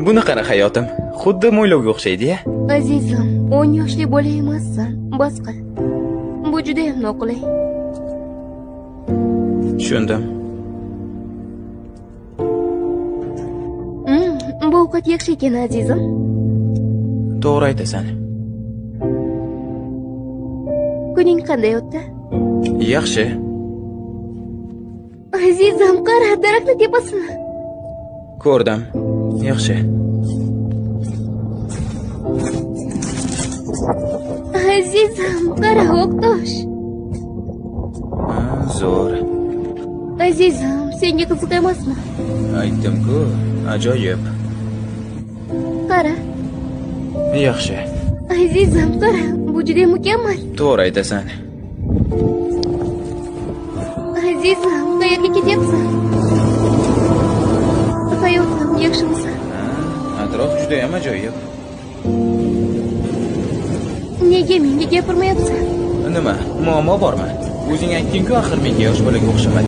Buni qara hayotim. Xuddi mo'ylovga o'xshaydi-ya. Azizim, 10 yoshli bola emassan. Bas qil. Bu juda ham noqulay. Tushundim. Bu ovqat yaxshi ekan, azizim. To'g'ri aytasan. Kuning qanday o'tdi? Yaxshi. Azizim, qara, daraxtni tepasini. Ko'rdim. Yaxshi. Azizim, qara, oqtosh. Zo'r. Azizim, senga qiziq emasmi? Aytdim-ku, ajoyib. Qara. Yaxshi. Azizim, qara, bu juda mukammal. To'g'ri aytasan. Azizim, qayerga ketyapsan? Hayotim, yaxshimisan? Atrof juda ham ajoyib. Nega menga gapirmayapsan? Nima, muammo bormi? O'zing aytding-ku, axir menga yosh bolaga o'xshamading.